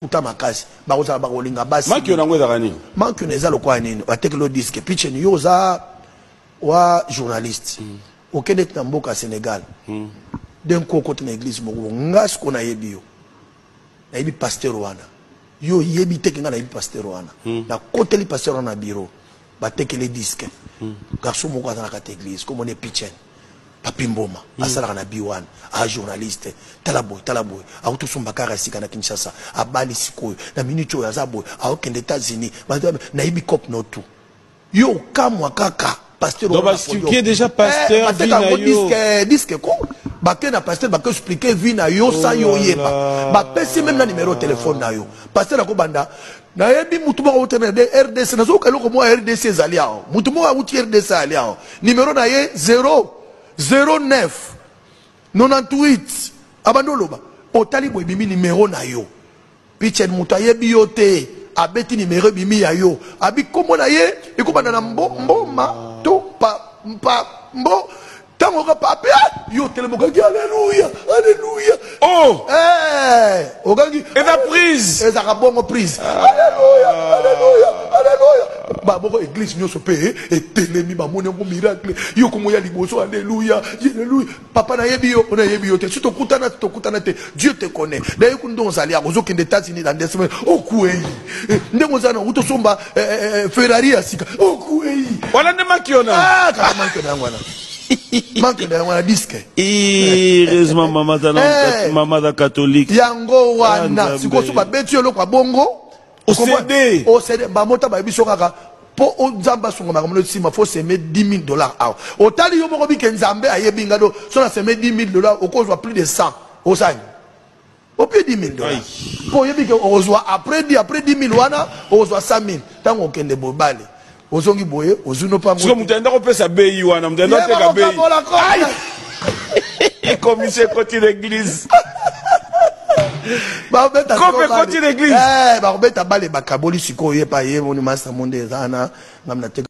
Lokuta makasi. Bakozala bakolinga basi. Makiona yango ezalaka nini? Makiona eza lokola nini? Batekeli yo disque. Pichen yo oza wa journaliste. Okende na mboka ya Senegal. D'un coup okoti na eglise moko bo nga sikoyo nayebi yo. Nayebi pasteur wana. Yo oyebi te ke nga nayebi pasteur wana. Nakoteli pasteur wana na bureau. Batekeli disque. Garçon moko aza na kati ya eglise kombo ne Pichen. Papy Mboma asalaka na B1 a journaliste tala boye tala boye awuti osomba car ya sika na Kinshasa abali sikoyo na minute oyo aza boye aokende Etats-Unis nayebi cop no tout yo okamwa kaka pasteur Donc, ba expliquer déjà pasteur vie na yo. Disque disque ko bake na pasteur bake expliquer vie na yo sans yo oyeba bapesi même na numéro téléphone na yo pasteur akobanda Nayebi mutu moko awuti na rdc nazoyoka eloko moko ya rdc ezali awa mutu moko awuti rdc azali awa numero na ye 0 09 98 abandi oloba otali boye ebimi numero na yo pichen mutu ayebi yo te abeti numero ebimi ya yo abi kombo na ye ekobanda na mbo mboma to pa mpa mbo Tango oka pape ah, yo telema okangi alleluia alleluia. Oh! Eh, okangi eza prise. Ezaka bongo prise. Alleluia alleluia alleluia. Ba boko église nyoso pe etelemi ba moni yango miracle. Yo komo ya liboso alleluia alleluia. Papa na yebi yo, ona yebi yo te. Si tokutana tokutana te. Dieu te connaît. D'ailleurs kundo ozali akozo kende États-Unis dans des semaines. Okueyi. Eh, ndenge oza na uto somba eh, eh, Ferrari ya sika. Okueyi. Wana nde makiona. Ah, kaka makiona yango wana. Manque na yango wana disque. Heureusement mama aza na mama aza catholique. Yango wana sikoyo so babeti yo eloko ya bongo ocd ocd bamota bayebi so kaka mpo nzambe asunga makambo no nsima fo seme 10 000 dollars awa otali yo moko bike nzambe ayebi nga do so na seme 10 000 dollars okozwa plus de 100 osani opie 10 000 dollars mpo oyebi ke okozwa après 10 après 10 000 wana okozwa 100 000 ntango okende bobale ozongi boye ozwi no pango siko moto ayenda kopesa bei wana moto ayenda koteka bei ekomisi ekoti na eglise kope ekoti na eglise bakobeta bale bakaboli sikoyo ye pa ye moni masa monde eza wana ngam na teka.